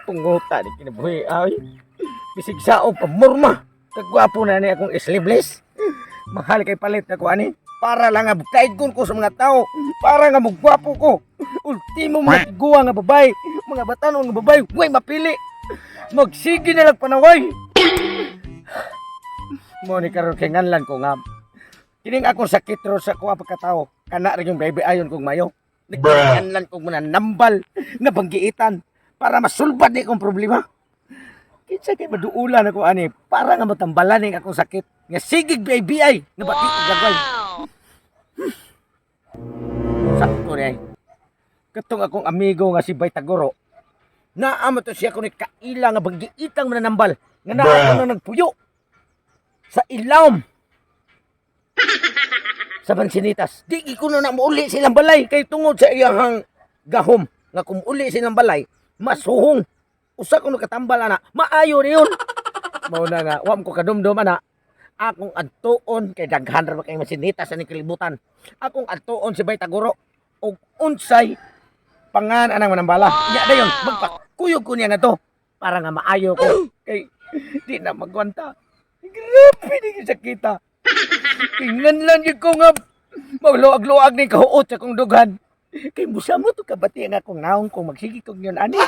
Punguta ni kinabuhi ay. Bisig saog pamurma. Kagwapo na ni akong sleeveless. Mahal kay palit na ko ani. Para lang nga bukaigon ko sa mga tao. Para nga mugwapo ko. Ultimo mga tiguwa nga babae. Mga batanon nga babae. Way mapili. Magsige na lang panaway. Mo ni karon kay nganlan ko nga. Kining akong sakit ro sa kuha pagkatao. Kana ra yung baby ayon kong mayo. Nagkanlan kong mga nambal nga banggiitan para masulbad ni akong problema. Kinsa kay maduulan ako ani para nga matambalan ning akong sakit nga sigig BIBI nga bati og gagaway. Sakto ni ay. Katong akong amigo nga si Bay Taguro. Naa man to siya kuno kaila nga banggiitang mananambal nga naa ko na nagpuyo sa ilawom sa Bansinitas. Di ko na muuli silang balay kay tungod sa iyahang gahom nga kung uli silang balay masuhong. Usa ko nakatambal ana, maayo ni yun. Mao na nga, wa ko kadumdum ana. Akong adtuon kay daghan ra ba kay masinitas sa kalibutan. Akong adtuon si Bay Taguro og unsay pangan anang manambala. Nya dayon magpakuyog ko niya na to para nga maayo ko kay di na magwanta. Grabe ni sakita. Tingnan lang yun ko nga magluag-luag ni kahuot sa kong dughan. Kay musa mo to kabati nga akong naong kung magsige kong yun ani.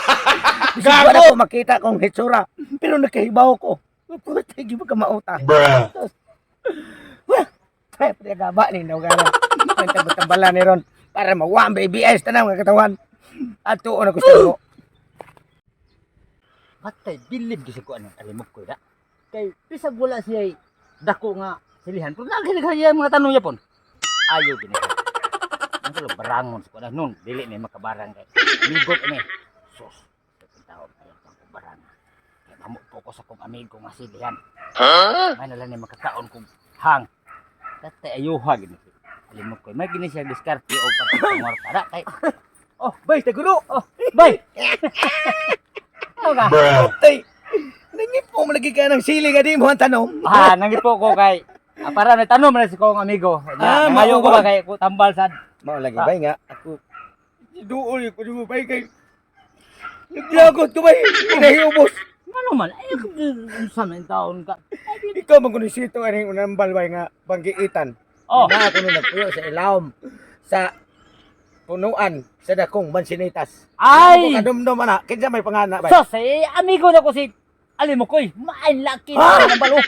Bisag wala ko makita kong hitsura. Pero nakahibaw ko. Putay gyud ka mauta. Bruh. Wah, ay pre gaba ni daw gana. Ang ni ron para mawa ang baby eyes tanan mga katawan. Ato na gusto ko. Patay bilib gyud sa ko anang alimok ko da. Kay bisag wala siya dako nga silihan pero naghilighay mga tanong yapon. Ayo gini. Ang kulo barangon sa kuan nun dili ni makabarang kay migot ini. Sus. Tao ayo pang ko barang. Kay mamo po ko sa kong amigo nga silihan. Huh? May na lang ni makakaon kog hang. Tatay ayuha gini. Alimok ko may gini siya diskarte o para ra kay. Oh, bay taguro. Oh, bay. Ano ka? Bruh. Tay. Nangipo mo lagi ka ng sili nga di mo ang tanom. Ah, nangipo ko kay para may tanom na si kong amigo. Ah, Ah, mayo mao ko ba? ba kay ko tambal sad. Mao lagi bay nga ako duol ko di mo bay kay naglagot ko bay inahiubos. Ngano man ay unsa man taon ka. Ikaw man kuno sito aning unambal bay nga banggiitan. Oh, Na ako nung nagpuyo sa ilawom sa punuan sa dakong Bansinitas. ay. Kadumdum ana, kinsa may pangana bay? Sos, eh, amigo na ko si Alimokoy. Maay laki Ah! na balo.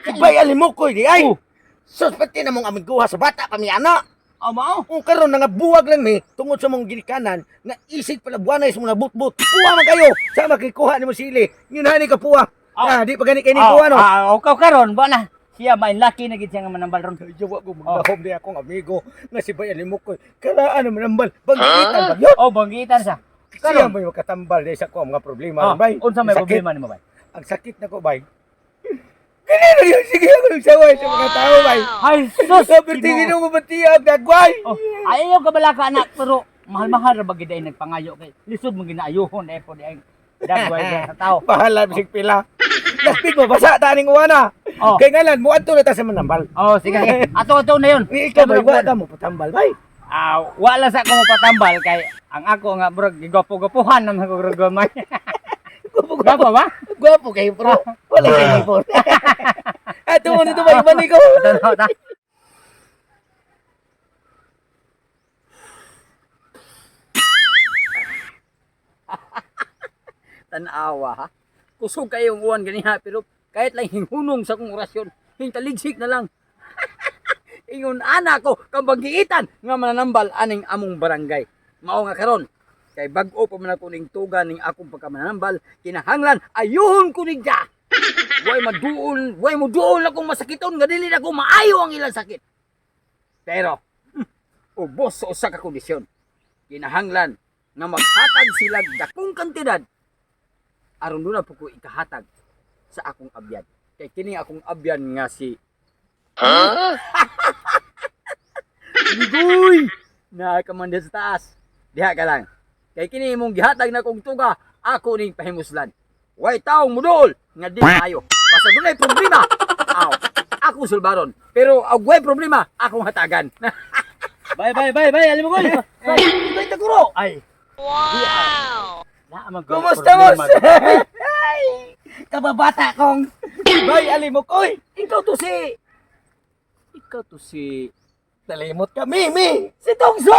Si Bay Alimukoy di ay. Oh. Sus pati na mong amiguha sa bata pa mi ana. Oh, mao. Kung karon nga buwag lang mi tungod sa mong ginikanan nga isig pala buwanay sa mga butbut. Puwa man kayo sa makikuha nimo sili. Yun hani ka puwa. Ah. Ah, di pa gani kay ni puwa no. Ah, okay karon ba na. Siya maay laki na gid siya nga manambal ron. Yawa ko magdahom di akong amigo nga si Bay Alimukoy. Karaan naman nambal. Banggitan ba yun? Oh, banggitan sa. Siya may makatambal di sa ko ang mga problema Oh, bay. unsa may Sakit. problema nimo bay? Ang sakit na ko bay. Ganito yun, sige ako nagsaway sa mga tao bay. Ay, sus. Sabi tingin mo batiya ang dagway. Oh, ayaw ka bala ka anak pero mahal-mahal ra ba gid ay nagpangayo kay lisod mo ginaayuhon eh po di ay dagway sa tao. Bahala bisig pila. Laspig mo basa ta aning uwana. Oh. Kay ngalan mo adto na ta sa manambal. Oh, sige, sige. Ato-ato na yun. Ni ikaw bay wa ka mo patambal bay. Ah, wala sa ako mapatambal kay ang ako nga murag gigwapo-gwapuhan naman ko murag gamay. Gwapo ba? Gwapo kay bro. Wala kay bro. Ato mo nito bay bani ko. Ato ta. Tanawa ha. Kusog kayo ang uwan ganiha pero kahit lang hinghunong sa kong orasyon, hingtaligsik na lang. Ingon ana ko kang banggiitan nga mananambal aning among barangay. Mao nga karon kay bag-o pa man ako ning tuga ning akong pagkamananambal, kinahanglan ayuhon ko ni Ja. Way maduol, way moduol akong masakiton nga dili na ko maayo ang ilang sakit. Pero ubos sa usa ka kondisyon. Kinahanglan nga maghatag sila dakong kantidad aron doon na po ko ikahatag sa akong abyan. Kay kini akong abyan nga si Ligoy! Nakaman sa taas. Diha ka lang. Kay kini imong gihatag na kong tuga, ako ning pahimuslan. Way taong mudol nga di maayo. Basta dunay problema, aw, ako sulbaron. Pero og way problema, akong hatagan. Bye bye bye bye, alam mo ko. Bay taguro. Ay. Wow. Naa man Kumusta mo? Ay, kababata kong. Bay, alimok, oy. Ikaw to si Nalimot ka, Mimi! Si Tongso!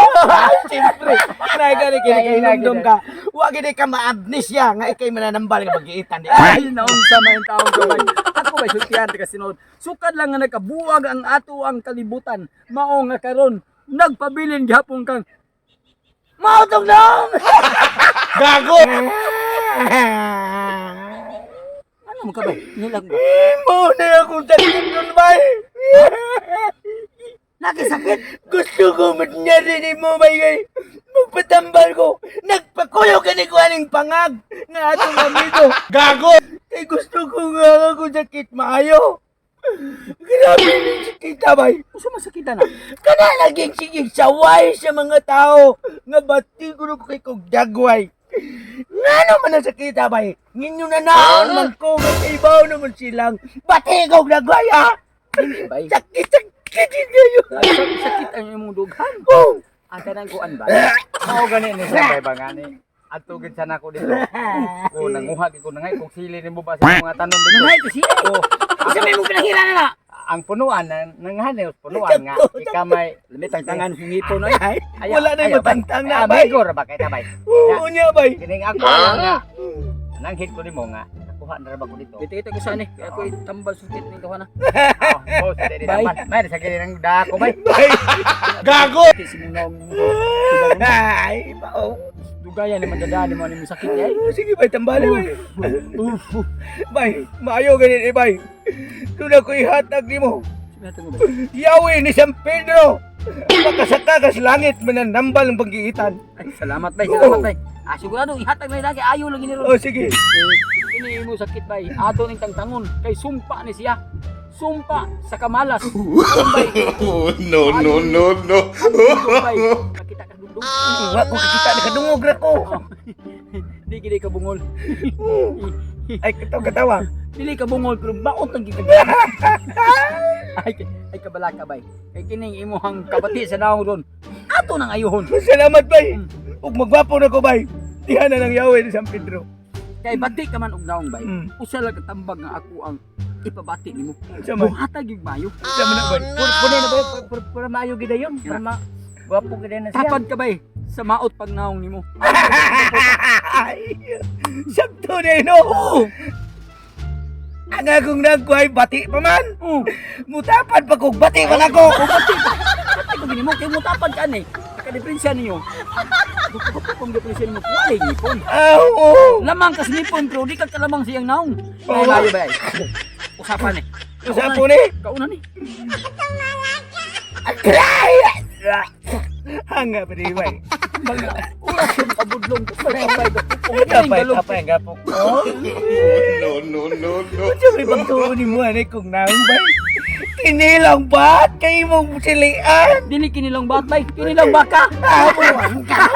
Siyempre! Nagani kinikinomdom ka. Huwag gini ka ma-amnesia nga ikay mananambal nga pag-iitan. Ay, naunsa man yung taong kamay. Ako ba sultihan ka sinod. Sukad lang nga nakabuwag ang ato ang kalibutan. Mao nga karon nagpabilin gihapon kang Mautong dong! Gago! Ano mo ka ba? Nilag ba? Mo na akong sakit nun, bay! Nakisakit. Gusto ko manyari ni mo, bay, kay magpatambal ko. Nagpakuyo ka ni Kuaning pangag nga atong amigo. Gago! Kay gusto ko nga akong sakit maayo. Grabe ni sakit, bay. Usa man sakita na. Kana laging sige saway sa mga tao nga bati ko kay kog dagway. Ngano man ang sakit, bay? Ninyo na naon man ko nga ibaw naman silang bati kog dagway, ha? Dili bay. Sakit, sakit kayo. Sakit ang imong dughan. Oh. Ang kanang kuan ba? Mao gani ni sa bay ba ngani. Adto gid sana ko dito. O nanguha gid ko nangay kog sili nimo ba sa mga tanom dito. Nangay ko siya. Oh, Isa may mong pinahira na na. ang punuan nanghanew punuan nga ikamay Lamit ang tangan hingipon oy. Ay, wala na yung matangtang na, bay. Amigo ra ba kay tabay. Oo niya, bay. Kining ako lang nga. Nanghit ko nimo nga. Nakuha na ra ba ko dito? Ito ito ko saan eh. Kaya ako'y tambal sakit ning kawana. Oh, boss, dili Bay. naman. May sa kini nang dako bay. Bay. Gago! Si mong naong Ay, bao. dugayan ni madadaan mo ni mo sakit ay. Oh, sige, bay, tambali, bay. Bay, maayo ganit, eh, bay. Doon ako ihatag nimo. Sige mo ba? Yawi ni San Pedro! Makasaka ka sa langit, mananambal ang pag-iitan. Ay, salamat bay, salamat bay. Ah, sigurado ihatag na lagi ayo lagi ni ron. Oh, sige. Eh, kini imo sakit bay. Ato ning tangtangon kay sumpa ni siya. Sumpa sa kamalas. Bay. Oh, no, no, no, no. Ang bay. Nakita ka dugdug. Wa ko kakita, nakadungog ra ko. Di gid ka bungol. Ay, katawa, katawa. Dili ka bungol pero baot ang gigag. Ay, ay kabalaka bay. Kay kining imuhang kabati sa naong ron. Ato nang ayuhon. Salamat, bay. Ug magwapo na ko, bay. Diha na lang yawi ni San Pedro. Kay bati ka man og naong bay. Usa lang katambag nga ako ang ipabati nimo. Sa man, Muhatag yung mayo. sa man na, bay. Pune na bay, pura maayo gid dayon. Pura ma gwapo gid na siya. Tapad ka bay sa maot pag naong nimo. Ay, sakto na yun, no? Ang akong nagkuhay, bati pa man. Mutapad pa kog bati pa nako. Patay ko ginimo kay mutapad ka ani. Kadiferensya ninyo. Kung diferensya nimo wala ngipon. Ah, oo. Lamang kas ngipon pero di ka kalamang siyang naong. Oo. Ay layo bay. Usapan eh. Usapan eh. Kauna ni. Agray! Hanga pa di, bay. Orasyon kabudlong ko bay bay. Tapay, tapay, ang gapok. Oh, no, no, no, no. Unsa may pagtuo ni mo ani kung naong bay? Kinilang ba? Kay mong silian? Dili kinilang batay, kinilang baka. Ah, buwang ka!